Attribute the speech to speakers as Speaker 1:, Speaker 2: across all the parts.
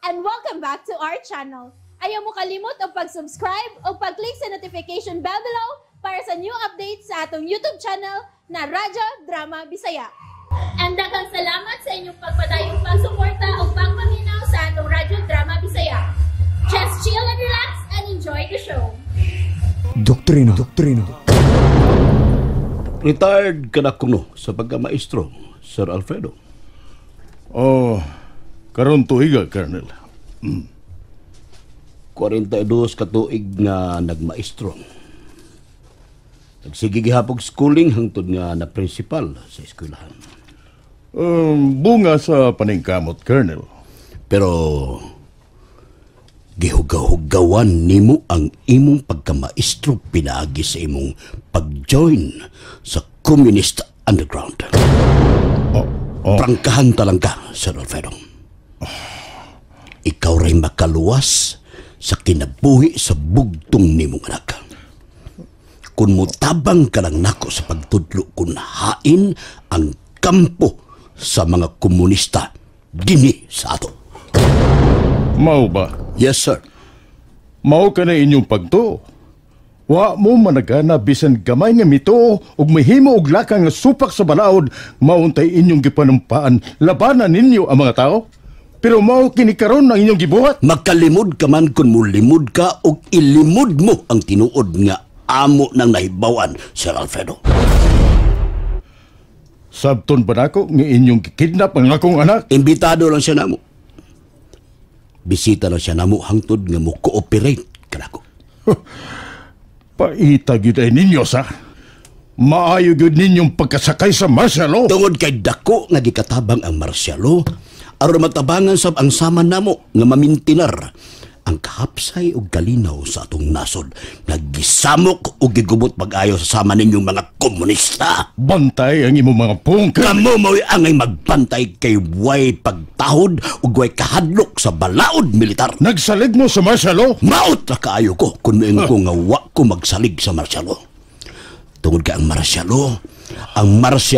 Speaker 1: And welcome back to our channel. Ayaw mo kalimot og pag-subscribe o pag-click sa notification bell below para sa new updates sa atong YouTube channel na Radyo Drama Bisaya. And daghang salamat sa inyong pagpadayong pagsuporta o pagpaminaw sa atong Radyo Drama Bisaya. Just chill and relax and enjoy the show.
Speaker 2: Doktrina, doktrina.
Speaker 3: Retired ka na kuno sa pagkamaestro, Sir Alfredo.
Speaker 4: Oh, karon tuiga, Colonel.
Speaker 3: 42 ka tuig nga nagmaestro. Nagsige gihapog schooling hangtod nga na principal sa eskwelahan.
Speaker 4: Bunga sa paningkamot, Colonel.
Speaker 3: Pero gihugaw-hugawan nimo ang imong pagkamaestro pinaagi sa imong pag-join sa Communist Underground.
Speaker 4: Oh.
Speaker 3: Prangkahan talang ka, Sir Alfredo. Ikaw ray makaluwas sa kinabuhi sa bugtong nimong anak. Kung mutabang ka lang nako sa pagtudlo kung hain ang kampo sa mga komunista dinhi sa ato.
Speaker 4: Mao ba?
Speaker 3: Yes, sir.
Speaker 4: Mao ka na inyong pagtuo. Wa mo managana bisan gamay nga mituo ug mahimo og lakang nga supak sa balaod, mauntay inyong gipanumpaan labanan ninyo ang mga tao. Pero mao kini karon ang inyong gibuhat.
Speaker 3: Makalimod ka man kung mulimod ka o ilimod mo ang tinuod nga amo nang nahibawan, Sir Alfredo.
Speaker 4: Sabton ba nako nga inyong gikidnap ang akong anak?
Speaker 3: Imbitado lang siya namo. Bisita lang siya namo hangtod nga mo cooperate kanako.
Speaker 4: Paita gyud ay ninyo sa. Maayo gyud ninyong pagkasakay sa martial law.
Speaker 3: Tungod kay dako nga gikatabang ang martial law, aron matabangan sab ang sama namo nga mamintinar ang kahapsay ug kalinaw sa atong nasod nga gisamok ug gigubot pag-ayo sa sama ninyong mga komunista.
Speaker 4: Bantay ang imong mga pung.
Speaker 3: Kamo mao'y angay magbantay kay way pagtahod ug way kahadlok sa balaod militar.
Speaker 4: Nagsalig mo sa martial law?
Speaker 3: Maot ra kaayo ko kung moingon ko nga wa ko magsalig sa martial law. Tungod kay ang martial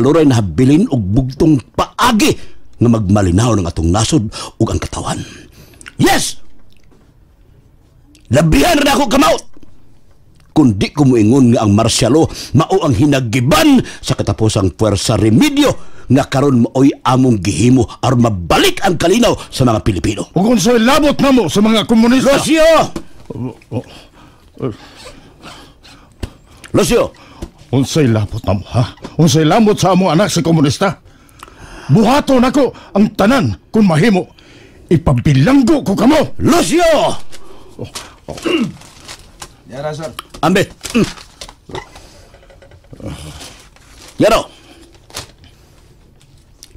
Speaker 3: law ray nahabilin og bugtong paagi nga magmalinaw ng atong nasod ug ang katawan. Yes! Labihan ra ako kamaot! Kung di ko moingon nga ang martial law mao ang hinagiban sa kataposang puwersa remedyo nga karon maoy among gihimo aron mabalik ang kalinaw sa mga Pilipino.
Speaker 4: Ug unsay labot namo sa mga komunista?
Speaker 3: Lucio! Lucio!
Speaker 4: Unsay labot namo, ha? Unsay labot sa among anak sa komunista? Buhaton nako ang tanan kung mahimo. Ipabilanggo ko kamo.
Speaker 3: Lucio!
Speaker 5: Yara, sir.
Speaker 3: Ambe. Yaro.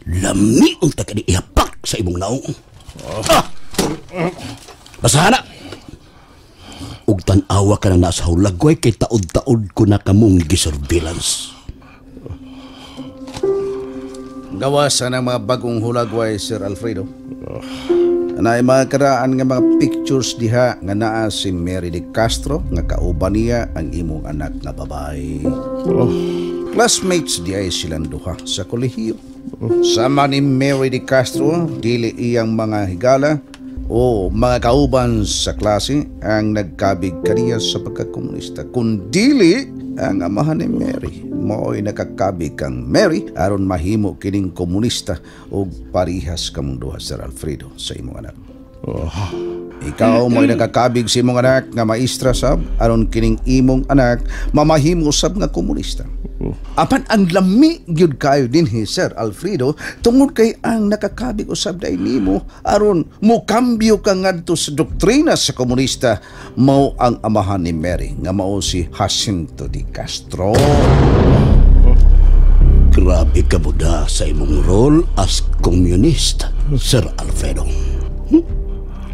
Speaker 3: Lami unta ka ni ihapak sa imong naong. Ah! Basahan na. Ug tan-awa ka na nasa hulagway kay taod-taod ko na kamong gisurveillance.
Speaker 5: Gawasan ang mga bagong hulagway, Sir Alfredo. Naay mga karaan nga mga pictures diha nga naa si Mary de Castro nga kauban niya ang imong anak nga babae. Classmates diay silang duha sa kolehiyo. Sama ni Mary de Castro, dili iyang mga higala o mga kauban sa klase ang nagkabig kaniya sa pagkakomunista, kundili ang amahan ni Mary. Mao'y nakakabig kang Mary aron mahimo kining komunista og parihas kamong duha, Sir Alfredo, sa imong anak. Ikaw mo'y nakakabig sa imong anak nga maestra sab aron kining imong anak mamahimo sab nga komunista. Apan ang lami gyud kayo dinhi, Sir Alfredo, tungod kay ang nakakabig usab day nimo aron mokambyo ka ngadto sa doktrina sa komunista mao ang amahan ni Mary nga mao si Jacinto de Castro.
Speaker 3: Grabe ka buda sa imong role as communist, Sir Alfredo.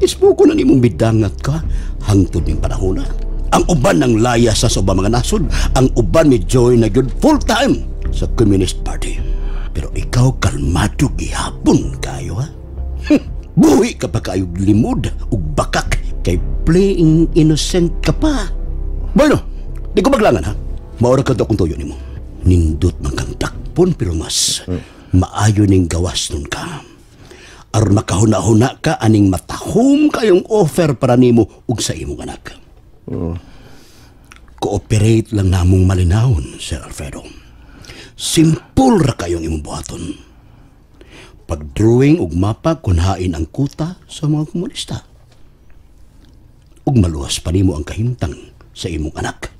Speaker 3: Isbuko na nimong midangat ka hangtod ning panahona. Ang uban ng laya sa ubang mga nasod, ang uban ni join na gyud full time sa Communist Party. Pero ikaw kalmado gihapon kayo, ha? Buhi ka pa kayo limod ug bakak kay playing innocent ka pa. Bueno, di ko maglangan, ha. Maura ka kung tuyo nimo. Nindot man kang dakpon pero mas maayo ning gawas nun ka. Aron makahuna-huna ka aning matahom kayong offer para nimo ug sa imong anak. Cooperate lang namong malinawon, Sir Alfredo. Simple ra kayong imong buhaton. Pag-drawing og mapa kun hain ang kuta sa mga komunista. Ug maluwas pa nimo ang kahimtang sa imong anak.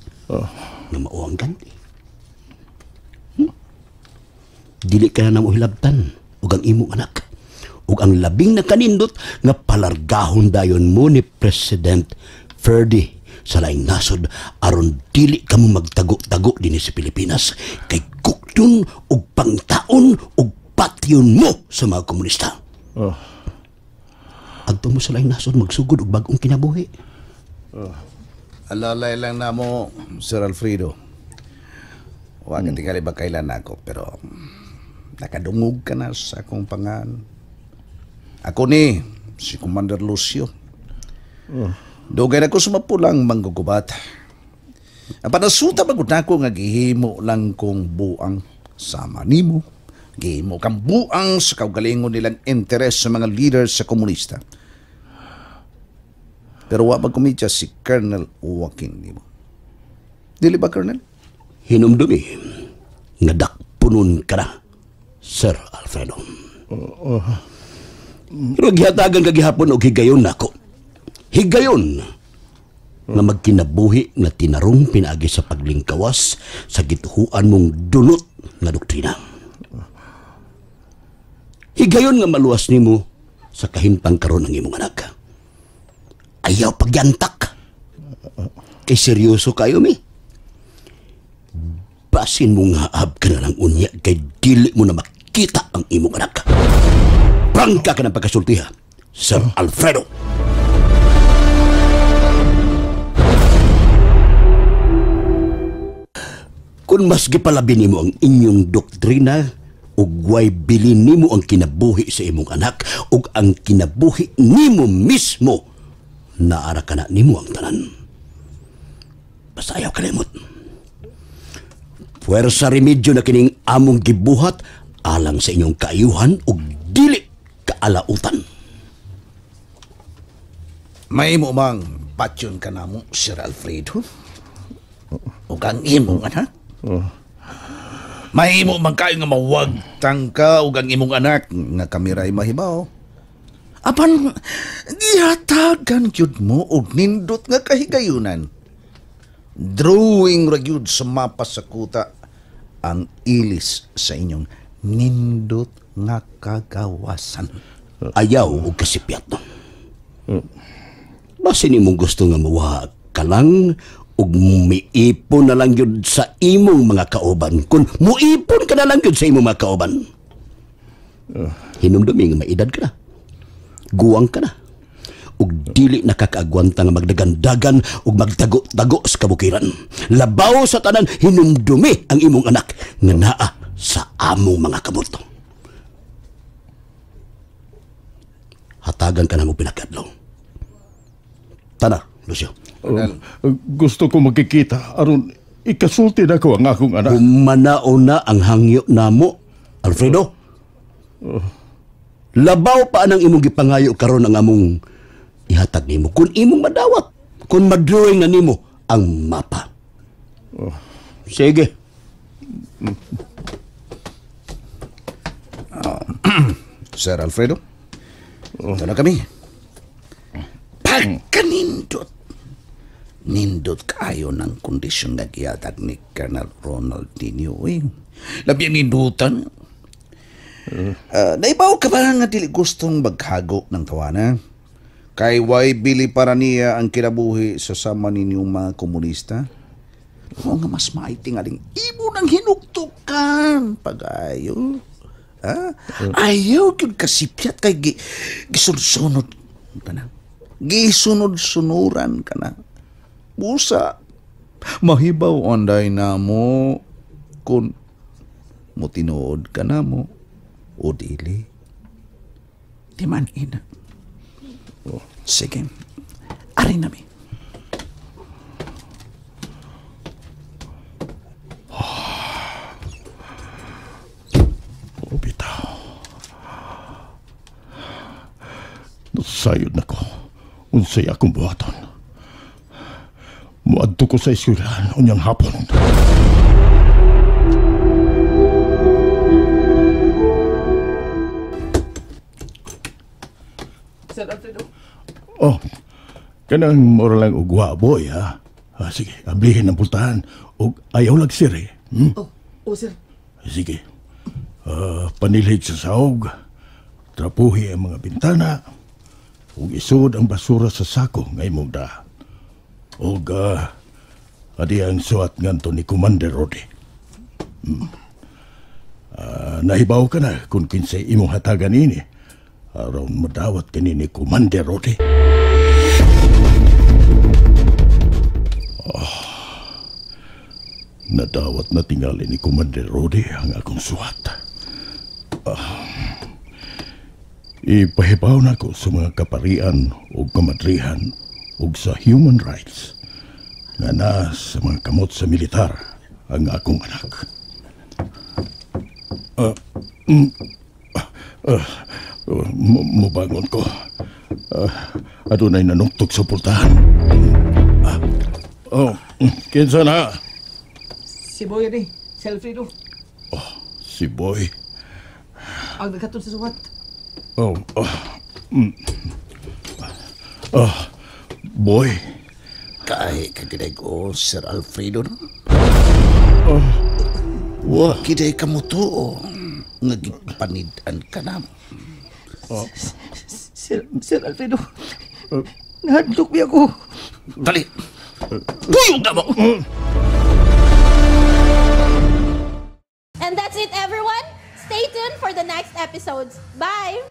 Speaker 3: Nga mao ang ganti. Dili ka na namo hilabtan ug ang imong anak. Ug ang labing nakanindot nga palargahon dayon mo ni President Ferdy sa laing nasod aron dili ka mo magtago-tago dinhi sa Pilipinas kay kukdun ug pangtaon ug patyon mo sa mga komunista. Adto mo sa laing nasod magsugod og bag-ong kinabuhi.
Speaker 5: Alalay lang na mo, Sir Alfredo. Wa ka tingali ba kailan ako, pero nakadungog ka na sa akong pangan. Ako ni, si Commander Lucio. Dugay na ko sumapulang manggugubat. Ang panasuta magud nako nga gihimo lang kong buang sama nimo. Gihimo kang buang sa kaugalingon nilang interes sa mga leaders sa komunista. Pero wa magkumidya si Colonel Joaquin nimo. Dili ba, Colonel?
Speaker 3: Hinumdumi nga dakpunon ka na, Sir Alfredo. Pero gihatagan ka gihapon og higayon nako. Higayon nga magkinabuhi nga tinarong pinaagi sa paglingkawas sa gituhuan mong dunot nga doktrina. Higayon nga maluwas nimo sa kahimtang karon ang imong anak. Ayaw pagyantak. Kay seryoso kayo mi. Basin mo nga ab ka na lang unya kay dili mo na makita ang imong anak. Prangka ka ng pagkasultiha, Sir Alfredo. Kung mas gipalabi nimo ang inyong doktrina, ug way bilin nimo ang kinabuhi sa imong anak, ug ang kinabuhi nimo mismo, naara ka na nimo ang tanan. Basta ayaw kalimot. Puwersa remedyo na kining among gibuhat alang sa inyong kaayuhan ug dili kaalautan.
Speaker 5: May mo mang patyon ka na mo, Sir Alfredo? Ug ang imong anak? Mahimo man kayo nga mawagtang ka ug ang imong anak nga kami ray mahibaw. Apan gihatagan gyud mo og nindot nga kahigayunan. Drawing ra gyud sa mapa sa kuta ang ilis sa inyong nindot nga kagawasan.
Speaker 3: Ayaw og kasipyat. Basin imong gusto nga mawa ka lang ug miipon na lang yun sa imong mga kauban. Kung muipon ka na lang yun sa imong mga kauban. Hinumdumi nga maedad ka na. Guwang ka na. Ug dili nakakaagwanta nga magdagandagan ug magtago-tago sa kabukiran. Labaw sa tanan, hinumdumi ang imong anak nga naa sa among mga kamot. Hatagan ka na mo pinakadlaw. Tana, Lucio.
Speaker 4: Gusto ko magkikita aron ikasulti na ko ang akong anak.
Speaker 3: Humanao na ang hangyo namo, Alfredo. Labaw pa ang imong gipangayo karon ang among ihatag nimo. Kung imong madawat, kung madrawing na nimo ang mapa. Sige.
Speaker 5: Sir Alfredo, ito na kami. Pagkanindot. Nindot kayo ng kondisyon na gihatag ni Colonel Ronaldinho. Eh. Labi ang nindutan. Naibaw ka ba nga dili gustong maghago ng tawana? Kay way bili para niya ang kinabuhi sa sama ninyong mga komunista? Oo nga mas maitingaling imo nang hinuktukan pag-ayo. Ha? Ayaw yun kasipyat kay gisunod-sunod ka na. Gisunod-sunuran ka na. Busa, mahibaw anday na mo kung mutinood ka na mo o dili. Di man ina. Sige, ari nami.
Speaker 4: Oh, bitaw. Nasayod na ko. Unsay akong buhaton. Muadto ko sa eskwelahan unyang hapon.
Speaker 6: Sir Alfredo.
Speaker 4: Oh, kanang mura lang og boy, ha? Ah, sige, ablihin ang pultahan. Og ayaw lag sir, eh. Hmm?
Speaker 6: Oh, sir.
Speaker 4: Sige. Panilhig sa saog, trapuhi ang mga bintana, ug isod ang basura sa sako nga imong da. Og adi ang suwat nganto ni Commander Rodi. Nahibaw ka na kung kinsay imong hatagan ini. Aron madawat kini ni Commander Rodi. Nadawat na tingali ni Commander Rodi ang akong suwat. Ipahibaw na ko sa mga kaparian o kamadrihan o sa human rights nga na sa mga kamot sa militar ang akong anak. Mubangon ko. Adunay nanuktok sa pultahan. Kinsa na?
Speaker 6: Si Boy ni, si Alfredo.
Speaker 4: Oh, si Boy.
Speaker 6: Ang nagkatun sa suwat.
Speaker 4: Boy.
Speaker 3: Kahi ka giday ko, Sir Alfredo, no? Wa giday ka mo to. Nagipanidan ka na.
Speaker 6: Sir Alfredo, nahadlok niya ko.
Speaker 3: Dali! Tuyong na mo!
Speaker 1: And that's it, everyone. Stay tuned for the next episodes. Bye!